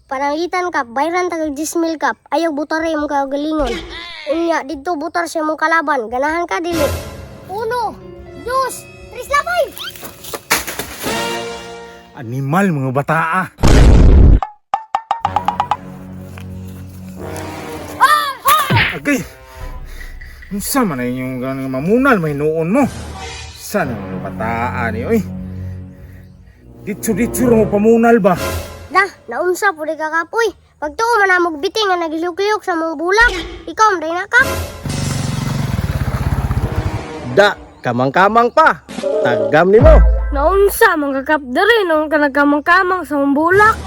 Pananglitan, Kap, bayran tag 10,000, Kap. Ayaw butare imong kaugalingon. Unya didto butar sa imong kalaban. Ganahan ka, dili? Uno, dos, tres, labay! Animal mga bataa. Agay! Unsa man ay inyong ganang mamunal may noon mo? Sana mga bataa ni oy. Ditso-ditso ra mo pamunal ba? Da, naunsa pud ka, Kapoy. Pagtuo man namog biti nga nagliyok-liyok sa mong bulak. Ikaw man na, Kap. Da, kamang-kamang pa. Tagam nimo. Naunsa man ka, Kap, diri noon ka nagkamang-kamang sa mong bulak.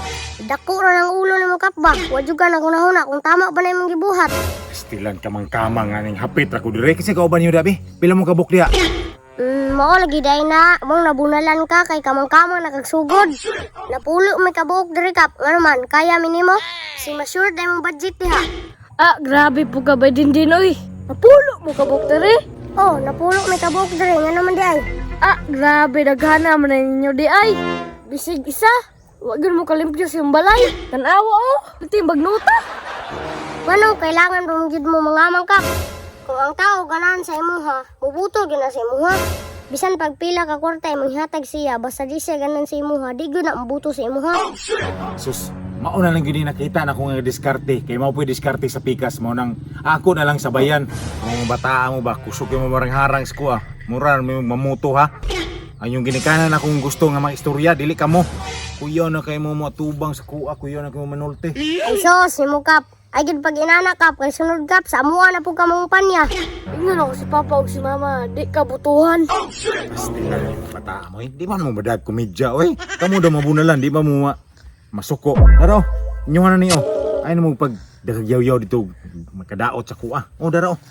Dako ra ng ulo nimo, Kap, ba. Wa jud ka naghunahuna kung tama ba na imong gibuhat. Stilan kamang-kamang aning hapit ra ko dire kasi kauban niyo dabi. Pila mo kabuk diha? Mao lagi day na mong nabunalan ka kay kamang-kamang nakagsugod. Napulo may kabuok diri, Kap. Ngano man kaya minimo? Si masure day mong budget diha. Ah, grabe po ka ba din din oy. Napulo mo kabuk diri. Oh, napulo may kabuok diri, ngano man di ay? Ah, grabe daghana man na ninyo di ay. Bisig isa. Wa gyud mo kalimpyo sa iyong balay. Tan-awa oh, timbag nuta. Ngano kailangan pa gyud mo mangamang, Kap? Kung ang tao ganahan sa imuha, mubuto gyud na sa imuha. Bisan pagpila ka kwarta imong ihatag siya, basta di siya ganan sa imuha, di gyud na mubuto sa imuha. Sus, mao na lang gyud ni nakita na akong nga diskarte kay mao po'y diskarte sa pikas mo nang ako na lang sabayan. Kung mga bataa mo ba kusog kay mo marang-harang sa kuha. Mura may mamuto ha. Ang yung ginikanan akong gusto nga mga istorya dili kamo. Kuya na kay mo matubang sa kuha, kuya na kay mo manulte. Ay sos, nimo, Kap. Ay gyud pag inana, Kap, kay sunod, Kap, sa amuha na pud ka mong panya. Ingnon ako si Papa ug si Mama, di ka butuhan. Pastila yung mga bataa mo eh. Di ba mo madag komedya oy? Kamo daw mabunalan, di ba mo masuko. Daro, inyo na niyo. Ay na mo pag dagagyaw-yaw dito makadaot sa kuha. Oh, daro.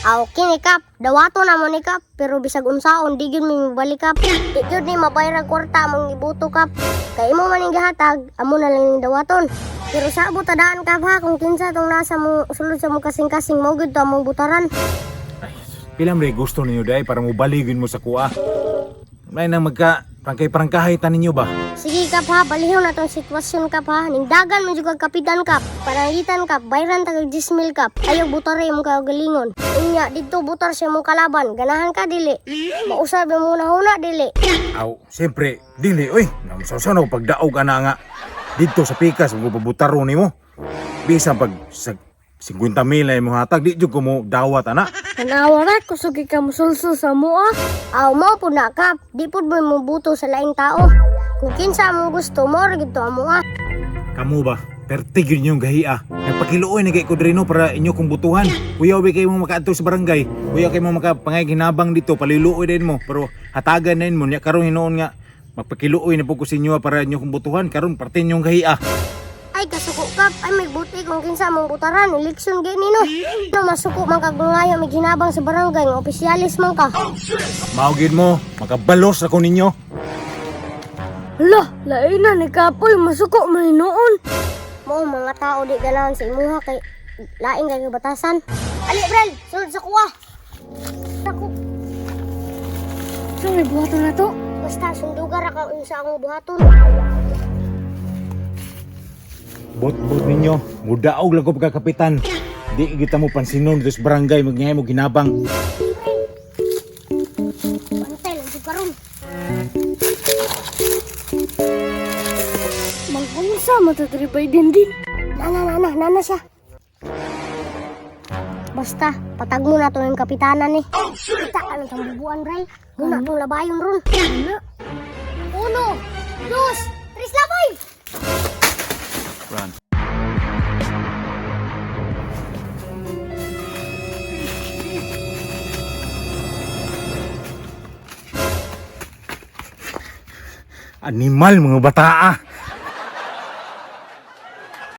Ah, okay ni Kap. Dawato na mo ni Kap, pero bisag unsaon di gyud mi mobalik, Kap. Di gyud ni mabayra kwarta among ibuto, Kap. Kay imo man ning gihatag, amo na lang ning dawaton. Pero sa abot tadaan, Kap, ha, kung kinsa tong nasa mo sulod sa mo kasing-kasing mo gyud to among butaran. Ay, pila man gusto ninyo dai para mo baligin mo sa kuha. May nang magka prangkay-prangkahay ta ninyo ba? Sige, Kap, ha, baliho na tong sitwasyon, Kap, ha. Ningdagan man jud kag kapitan, Kap. Pananglitan, Kap, bayran tag 10,000, Kap. Ayaw butare imong kaugalingon. Unya didto butar sa imong kalaban. Ganahan ka, dili? Mausab imong hunahuna, dili? Aw, siyempre, dili oy. Namsawsaw na ko pagdaog ana nga. Didto sa pikas mo pabutaro nimo. Bisan pag sa 50 mil na imong hatag, di jud ko mo dawat ana. Tan-awa ra kusog ka mosulsul sa amoa. Aw, mao pud na, Kap. Di pud mo mobuto sa laing tao. Kung kinsa among gusto, mo ra gid to amo ah. Kamu ba? Pertig yun yung gahia. Nagpakiluoy na kay ko diri no para inyo kong butuhan. Kuya obi kayo mo makaadto sa barangay. Kuya kayo mo makapangay hinabang dito, paliluoy din mo. Pero hatagan na mo niya karon hinuon nga magpakiluoy na po ko sa inyo para inyo kong butuhan karon parte inyong gahia. Ay kasuko, Kap, ay may buti kung kinsa among butaran, eleksyon gay nino. No masuko man kag ngayo may hinabang sa barangay nga opisyalis man ka. Mao gid mo, makabalos ako ninyo. Hala, lain na ni Kapoy, masuko man ni noon. Mao mga tao di ganahan sa imuha kay laing kay batasan. Ali Brel, sulod sa kuha. Ako, So may buhaton na to. Basta sundugar ra ka unsa akong buhaton. Bot-bot ninyo, mudaog lang ko pagkakapitan. Di kita mo pansinon dito sa barangay, magngay mo ginabang. Bantay lang jud karon. Mangunsa matatribay din din. Nana, nana, nana siya. Basta, patag mo na to yung kapitanan eh. Kita ka ng tambubuan, Bray. Muna tong labayon ron. Ano? Uno, dos, tres, laboy! Run. Animal mga bataa.